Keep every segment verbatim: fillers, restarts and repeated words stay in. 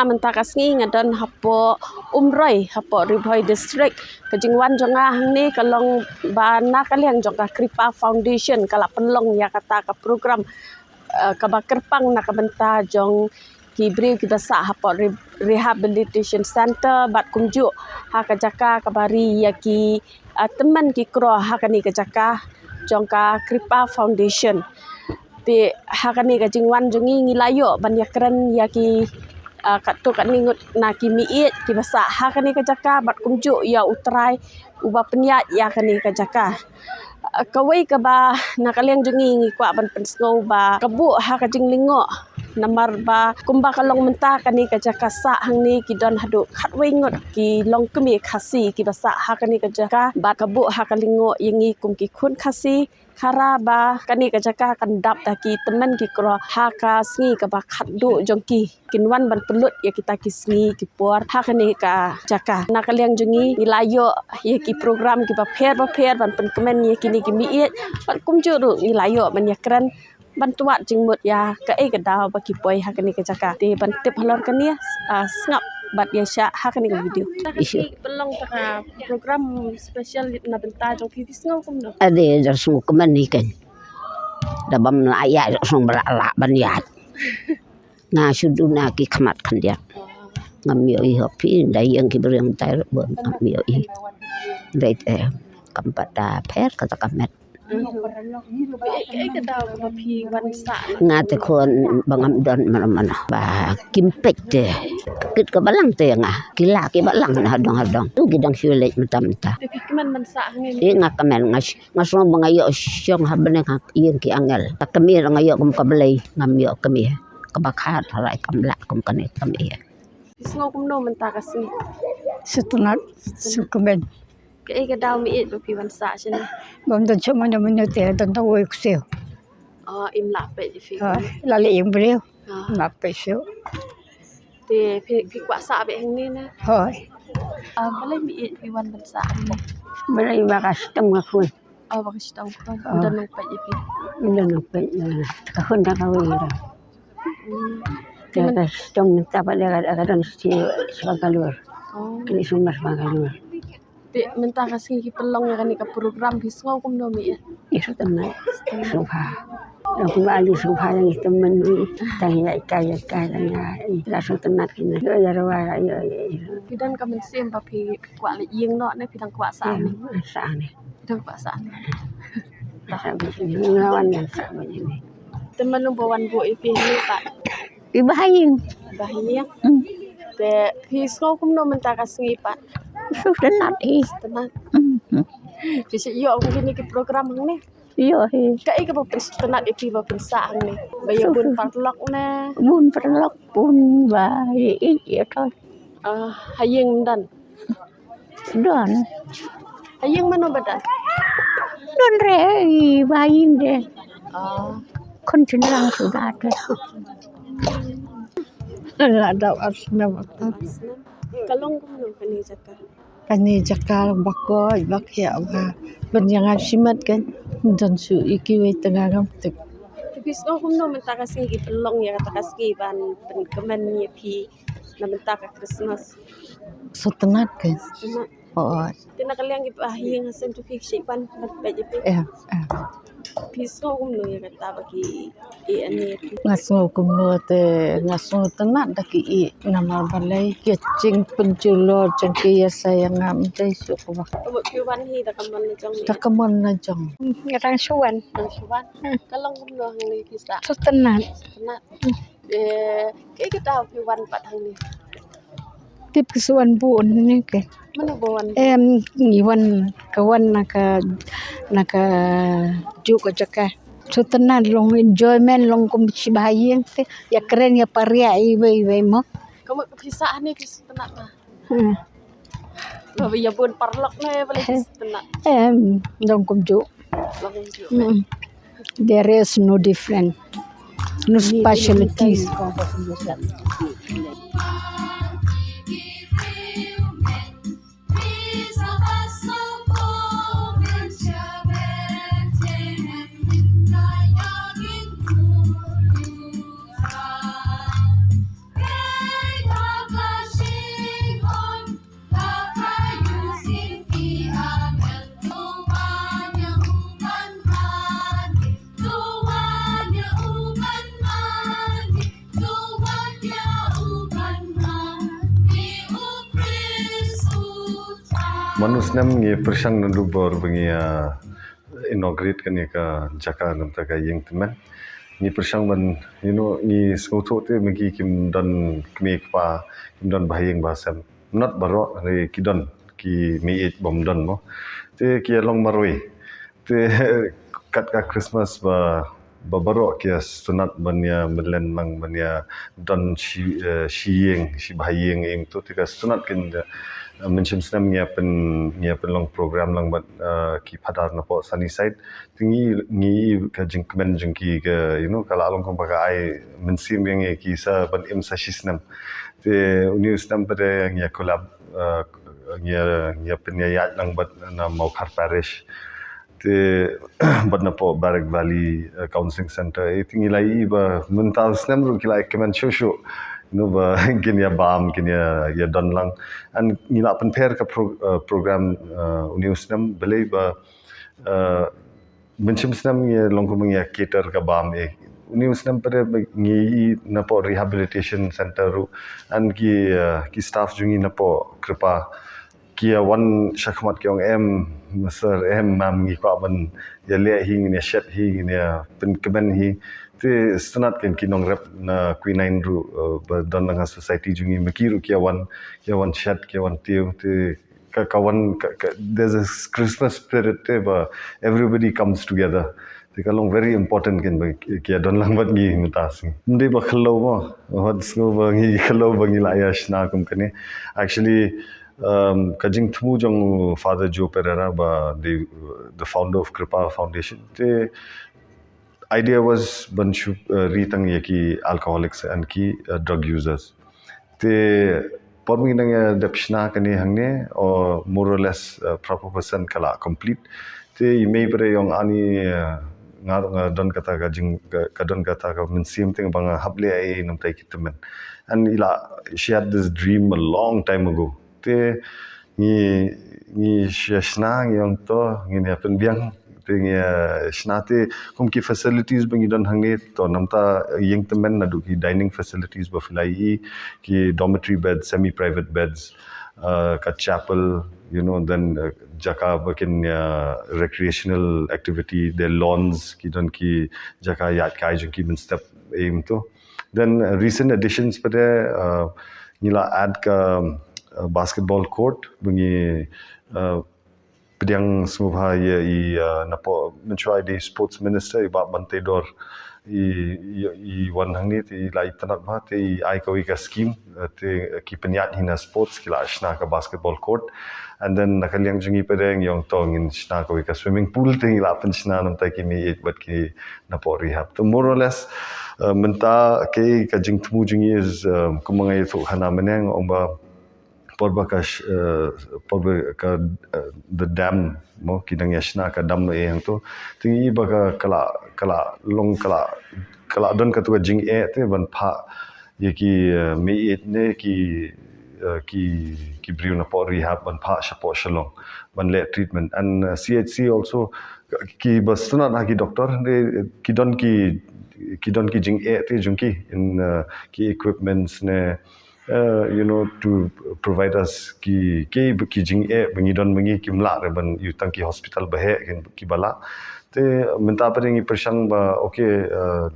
Mynta ka sngi nga don hapoh Umroi, hapoh Ri Bhoi District. Ka jingwan jong nga hangne ka long ba na ka liang jong ka Kripa Foundation ka la pynlong ïa kata ka program, eh, kaba kyrpang na ka bynta jong ki briew kiba sah hapoh re-, rehabilitation center bad kumjuh ha ka jaka kaba ri ïa ki, ah, tymmen ki kro ha kane ka jaka jong ka Kripa Foundation. Te ha kane ka jingwan jong ngi ngi la ïoh ban ïakren ïa ki, ah, katto katne ngut na ki meiieit kiba sah ha kane ka jaka bad kumjuh ïa u trai uba pynïaid ïa kane ka jaka. Ah, kawei kaba na ka liang jong ngi ngi kwah ban pynsngew ba ka buh ha ka jinglyngngoh, namar ba kumba ka long mynta kane ka jaka sah hangne ki don haduh khatwei ngut ki longkmie Khasi kiba sah ha kane ka jaka bad ka buh ha ka lyngngoh ïa ngi kum ki khun Khasi. Khara ba kane ka jaka kan dap da ki tymmen ki kro ha ka sngi kaba khatduh jong ki, kin wan ban pynlut ïa kita ki sngi ki por ha kane ka jaka. Na ka liang jong ngi ngi la ïoh ïa ki program kiba pher ba pher ban pynkmen ïa kine ki meiieit bad kumjuh ruh ngi la ïoh ban ïakren ban twad jingmut ïa kaei ka daw ba ki poi ha kane ka jaka. Te ban tip halor kane, ah, sngap bad ïa shah ha kane ka video. Issue. Pynlong ta ka program special na bynta jong phi, phi sngew kumno? Ade, da sngewkmen hi kein. Da bym lah ïa, da sngew ba lah ban ïa. Nga shu duna ki khmat khyndiat. Ngam ïohi ha phi, da ïeng ki briew tai ruh ngam ïohi. Dei te kam pat da pher kata ka met. Kaei ka daw ba phi wan sah? Nga te khun ba ngam don mano mano ba kim peit te. Kit ka balang te nga. Ki la ki balang na dong ha dong. Tu ki dang shu leit mynta mynta. Te phi kmen ban sah hangne? Nga kmen, nga sh-, nga sngew ba nga ïoh shong ha bneng ha ïing ki angel. Ka kmie nga ïoh kum ka Blei, ngam ïoh kmie kaba khat ha rai kam lah kum kane kmie. Phi sngew kumno mynta ka sngi? Sngewtynnat, sngewkmen. Kaei ka daw meiieit ba phi wan sah shane? Bym don shuh mano mano te, don tang wei ksiew. Oh, im lah peit ïa phi. Oh, la leh ïing briew. Ah. Im lah peit shuh. Te phi, phi kwah sah beit hangne ne? Hooid. Ah, balei meiieit phi wan ban sah hangne? Balei ba ka shitom ka khun. Oh, ba ka shitom ka khun. Oh. Don nongpeit ïa phi. Don nongpeit ïa ka khun da kawei da. Hmm. Te ka shitom mynta pat da ka, ka don shi, shi Bangalore. Oh. Kine shi mar Bangalore. Te mynta ka sngi ki pynlong ïa kane ka program phi sngew kumno meiieit? Ïa sngewtynnat. Sngewbha. Dang kumba ali sngewbha ïa ngi tymmen ngi. Tang ïa kai ïa kai tang ïa i la sngewtynnat kine. Ïa ïa rwa ïa ïa. Phi don ka mynsiem ba phi kwah leit ïing noh ne phi dang kwah sah ne? Sah ne. Phi dang kwah sah ne. Sah ne. Nga wan ngan sah ne. Te mano ba wan buh ïa phi hangne pat? I Bah Ïing. Bah Ïing. Hmm. Te phi sngew kumno mynta ka sngi pat? Sngewtynnat hi. Sngewtynnat. Hmm. Phi shu ïoh kum kine ki program hangne? Ïoh hi. Kaei kaba pynsngewtynnat ïa phi ba pynsah hangne? Ba ïa bun paralok ne? Bun paralok, bun ba ïa ïeit ïa to. Ah, ha ïing ym don? Don. Ha ïing mano ba don? Don re, i Bah Ïing de. Ah. Khun shynrang suda te. La dap ar snem. Ka long kumno kane jaka? Kane jaka ba koit ba khiah ba ban ïa nga shimet kan. Don shu i kiwei tnga ngam tip. Te phi sngew kumno mynta ka sngi ki pynlong ïa kata ka sngi ban pynkmen ïa phi na mynta ka Christmas? Sngewtynnat kan. Sngewtynnat. Hooid. Te na ka liang ki Bah Ïing ha seng jong phi ki shait ban ban peit ïa phi? Em, em. Phi sngew kumno ïa kata ba ki ïeh ane ïa phi? Nga sngew kumno te nga sngewtynnat da ki ïeh namar balei ki jingpynjulor jong ki ïa sa ïa nga ym dei shuh kaba. Ka mut phi wan hi da ka mon la jong ne? Da ka mon la jong. Nga dang shu wan. Dang shu wan. Hmm. Ka long kumno hangne phi sah? Sngewtynnat. Sngewtynnat. Hmm. Eh, kaei ka daw phi wan pat hangne? Tip ki shu wan bun ne ke. Mano ba wan? Em, ngi wan, ka wan na ka, na kajuh ka jaka. Sngewtynnat long enjoyment long kum shi Bah Ïing te. Ïakren ïapariah iwei iwei mo. Ka mut ka phi sah hangne phi sngewtynnat ma? Hmm. Ba ïa bun paralok ne balei phi sngewtynnat? Em, long kumjuh. Long kumjuh. Hmm. There is no different, no specialities. Manu snem ngi pyrshang naduh bor ba ngi, ah, inaugurate kane ka jaka namta ka ïing tymmen. Ngi pyrshang ban, you know, ngi sngewthuh te mynta kim don kmie kpa, kim don ba ha ïing ba sem. Not baroh, hynrei ki don, ki mih ïeit bym don mo. Te ki long marwei. Te kat ka Christmas ba, ba baroh ki ïa sngewtynnat ban ïa mlien lang ban ïa don shi, eh, shi ïing, shi ba ha ïing ïing tu. Te ka sngewtynnat kin, eh, mynshem snem ngi ïa pyn, ngi ïa pynlong program lang bad, eh, ki phadar napoh Sunnyside. Te ngi, ngi ka jingkmen jong ki ka, you know, ka la long kumba ka ai mynsiem ïa ngi ki sa ban im sa shi snem. Te une u snem pat ngi ïa collab, eh, ngi ïa, ngi ïa pyn ïa ïaid lang bad na Mawkhar Parish. Te bad napoh Barak Valley, eh, Counseling Center. Eh, te ngi la ïohi ba mynta u snem ruh ki la ïa kmen shuh shuh. You know, ba kin ïa bam, kin ïa, ïa don lang. And ngi la pynpher ka pro-, eh, program, eh, une u snem balei ba, eh, mynshem snem ngi long kumba ngi ïa cater ka bam eh. Une u snem pat ngi ïohi napoh rehabilitation center ruh. And ki, eh, ki staff jong ngi napoh Kripa ki ïa wan shakhmat ki ong em, sir em, ma'am, ngi kwah ban ïa leh hi, ngin ïa shet hi, ngin ïa pynkmen hi. Te sngewtynnat kin ki nongrep na quinine ruh, eh, ba don lang ha society jong ngi, ma ki ruh ki ïa wan, ki ïa wan shet, ki ïa wan tiew. Te ka, ka wan, ka, ka, there's a Christmas spirit te ba everybody comes together. Te ka long very important kin ba ki, ki ïa don lang bad ngi mynta sngi. Ym dei ba khloo mo, wat sngew ba ngi khloo ba ngi la ïa shna kum kane. Actually, um, ka jingthmu jong Father Joe Pereira ba the, the founder of Kripa Foundation. Te idea was ban shu, uh, ri tang ïa ki alcoholics and ki, uh, drug users. Te por ba ngi dang ïa dep shna kane hangne, or more or less, uh, phra phew percent ka la complete. Te i mei pat i ong ani, uh, nga, nga don kata ka jing, ka, ka don kata ka mynsiem te ba nga hap leh ei namta ki tymmen. And i la, she had this dream a long time ago. Te ngi, ngi sh-, shna, ngi ong to, ngin ïa pynbiang, te ngi, eh, shna te, kum ki facilities ba ngi don hangne, to namta ïing tymmen naduh ki dining facilities ba phi la ïohi, ki dormitory beds, semi-private beds, eh, ka chapel, you know, then, eh, jaka ba kin, eh, recreational activity, the lawns, ki don ki jaka ïaid kai jong ki mynstep, eh, em to. Then, uh, recent additions pat, uh, ngi la add ka, uh, basketball court, ba ngi, uh, pdiang sngewbha ïa i, uh, napoh mynshuwa i dei sports minister, i Bah Banteidor, i, i, i wan hangne, te i la itynnad bha, te i ai kawei ka scheme, uh, te ki pynïaid hi na sports, ki la shna ka basketball court. And then na ka liang jong ngi pat ngi ong to ngin shna kawei ka swimming pool, te ngi la pynshna namta ki mih ïeit bad ki napoh rehab. To more or less, uh, mynta ka, ka jingthmu jong ngi is, uh, kumba nga ïathuh khana mynne, ong ba por ba ka sh-, uh, por ba ka, uh, the dam, mo, ki dang ïa shna ka dam eh hangto. Te ngi ba ka, ka la, ka la long, ka la, ka la don katu ka jingeh te ban phah ïa ki, uh, mih ïeit ne ki, uh, ki, ki briew napoh rehab ban phah shapoh Shillong ban leh treatment. And, uh, C H C also, ki ba sngewtynnad ha ki doctor, ne, ki don ki, ki don ki jingeh te jong ki in, uh, ki equipments ne, uh, you know, to provide us ki, ki, ki jingeh ba ngi don ma ngi, kim lah re ban ïoh tang ki hospital ba heh ki, ki ba lah. Te mynta pat ngi pyrshang ba, okay, uh,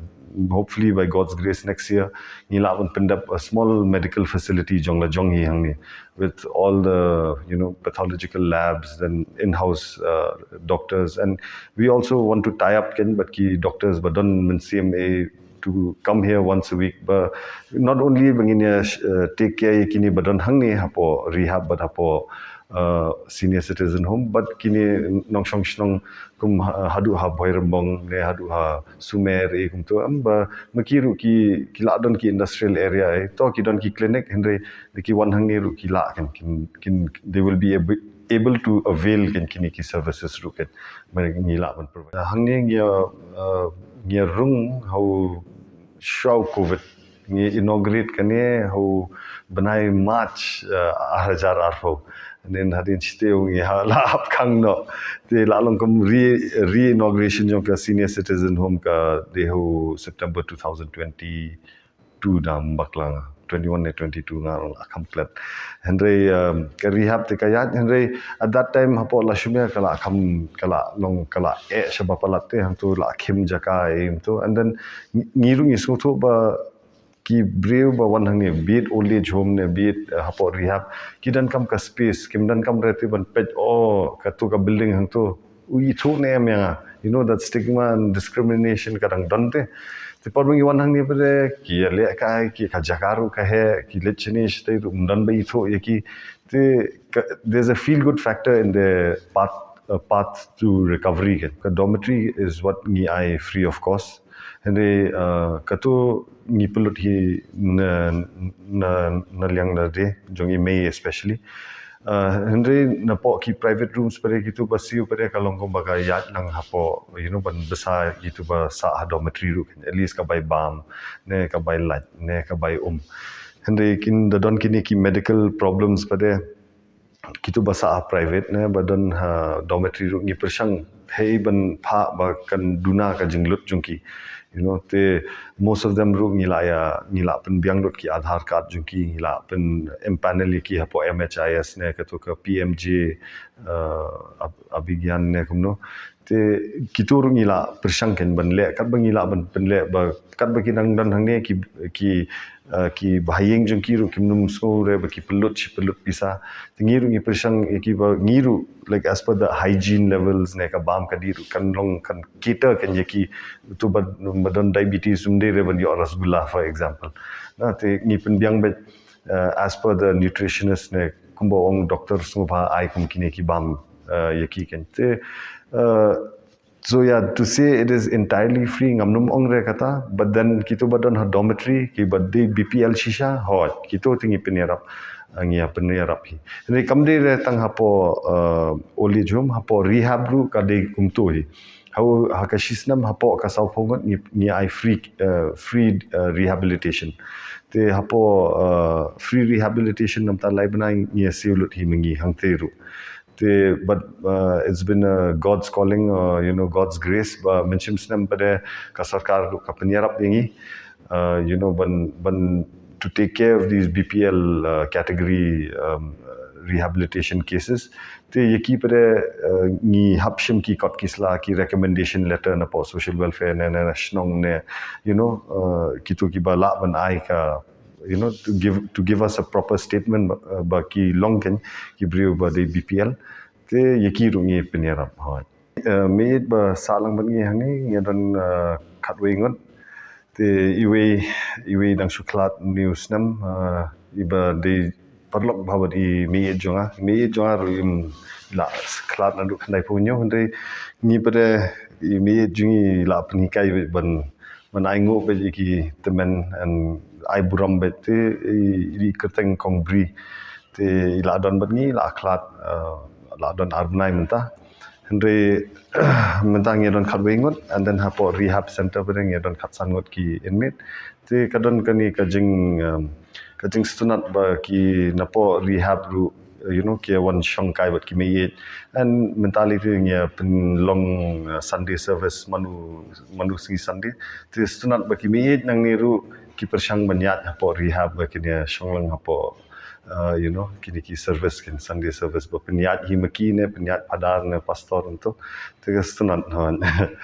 hopefully by God's grace next year ngi lah ban pyndep a small medical facility jong la jong hi hangne with all the, you know, pathological labs, then in-house, uh, doctors, and we also want to tie up kin bad ki doctors ba don mynsiem eh to come here once a week. Ba not only ba ngin ïa, uh, take care ïa kine ba don hangne hapoh rehab bad hapoh, uh, senior citizen home, but kine nongshong shnong kum ha-, haduh ha Bhoirymbong ne haduh ha Sumer eh kumto, em, ba ma ki ruh ki, ki lah don ki industrial area eh, to ki don ki clinic, hynrei da ki wan hangne ruh ki lah kin, kin, kin, they will be able, able to avail kin kine ki services ruh kin. Mynta ngi lah ban provide. Hangne ngi, uh, ngi rung ha u shuwa u covid. Ngi inaugurate kane ha u bnai March, uh, ar hajar arphew. Nen hadien shiteng ngi ha la hap khang noh. Te la long kum re, re-inauguration jong ka senior citizen home ka dei ha u September two thousand twenty-two da bakla nga. twenty-one ne twenty-two nga la kham klet. Hynrei um, ka rehab te ka ïaid, hynrei at that time hapoh Lashumya ka la kham, ka la long, ka la eh shaba palat te, hangto la khim jaka eh hangto. And then ngi ruh ngi sngewthuh ba ki briew ba wan hangne, be it old age home ne, be it uh, hapoh rehab, ki donkam ka space, kim donkam re te ban peit, oh, kato ka building hangto u ithuh ne em ïa nga. You know, that stigma and discrimination ka dang don te. Te por ba ngi wan hangne pat de, ki ïaleh kai, ki ka jaka ruh ka heh, ki leit shane shatei ruh ym don ba ithuh ïa ki. Te ka, there's a feel good factor in the path, uh, path to recovery. Ka dormitory is what ngi ai free of cost. Hynrei uh, kato ngi pynlut hi na, na, na liang lade jong i mei especially. Uh, hynrei napoh ki private rooms pat de, kito ba siew pat de ka long kumba ka ïaid lang hapoh, you know, ban bsa kito ba sah ha dormitory ruh, at least ka bai bam ne ka bai light ne ka bai um. Hynrei kin da don kine ki medical problems pat de, kito ba sah ha private ne ba don ha dormitory ruh ngi pyrshang hei ban phah ba kan duna ka jinglut jong ki. You know, te most of them ruh ngi la ïa, ngi la pynbiang lut ki Aadhaar card jong ki, ngi la pyn empanel ïa ki hapoh M H I S ne kato ka P M J uh, Ab- Abhigyan ne kumno. Te kito ruh ngi la pyrshang kan ban leh, katba ngi la ban pynleh ba katba ki dang don hangne ki, ki uh, ki bahaïing jong ki ruh kim nym sngew re ba ki pynlut shi pynlut pisa. Te ngi ruh ngi pyrshang ïa ki ba ngi ruh, like, as per the hygiene levels ne ka bam ka dih ruh kan long, kan cater kan ïa ki. To ba, ba don diabetes ym dei re ban ïoh rasgulla, for example. Na te ngi pynbiang beit uh, as per the nutritionist ne kumba ong doctor sngewbha ai kum kine ki bam uh, ïa ki kan. Te uh, so yeah, to say it is entirely free ngam nym ong re kata, but then kito ba don ha dormitory ki ba dei B P L shisha, hooid, kito te ngi pynïarap, uh, ngi ïa pynïarap hi. Hynrei kam dei re tang hapoh uh, old age home, hapoh rehab ruh ka dei kumto hi. Ha, ha ka shi snem hapoh ka sawphew ngut ngi, ngi ai free uh, free uh, rehabilitation. Te hapoh uh, free rehabilitation namta lai bnai ngi ïa siew lut hi ma ngi hangtei ruh. Te, but uh, it's been a God's calling, uh, you know, God's grace. Ba mynshim snem pat de ka sorkar ruh ka pynïarap ïa ngi, uh, you know, ban, ban to take care of these B P L uh, category um, rehabilitation cases. Te ïa ki pat de uh, ngi hap shim ki kot ki sla, ki recommendation letter napoh social welfare ne, ne, ne shnong ne, you know, uh, kito ki ba lah ban ai ka, you know, to give, to give us a proper statement uh, ba ki long kan ki briew ba dei B P L. Te ïa ki ruh ngi pynïarap. Hooid. Uh, meiieit ba sah lang bad ngi hangne ngi don uh, khatwei ngut. Te iwei, iwei dang shu khlad une u snem, uh, iba dei paralok bha bad i meiieit jong nga. Meiieit jong nga ruh im la khlad naduh khyndai phew hynñiew, hynrei ngi pat de i meiieit jong ngi la pynhikai beit ban, ban ai nguh beit ïa ki tymmen, and ai burom beit te i, i kyrteng Kong Bri. Te i la don bad ngi, la khlad, uh, la don ar bnai mynta. Hynrei mynta ngi don khatwei ngut, and then hapoh rehab center pat de ngi don khatsan ngut ki inmate. Te ka don kane ka jing, um, ka jingsngewtynnat ba ki napoh rehab ruh, you know, ki wan shong kai bad ki meiieit. And mynta lei te ngi pynlong uh, Sunday service, mano, mano sngi Sunday. Te sngewtynnat ba ki meiieit nangne ruh ki pyrshang ban ïaid hapoh rehab ba kin ïa shong lang hapoh uh, you know, kine ki service, kin Sunday service ba pynïaid hi ma ki ne, pynïaid phadar ne, pastor, hangto. Te ka sngewtynnat, hooid.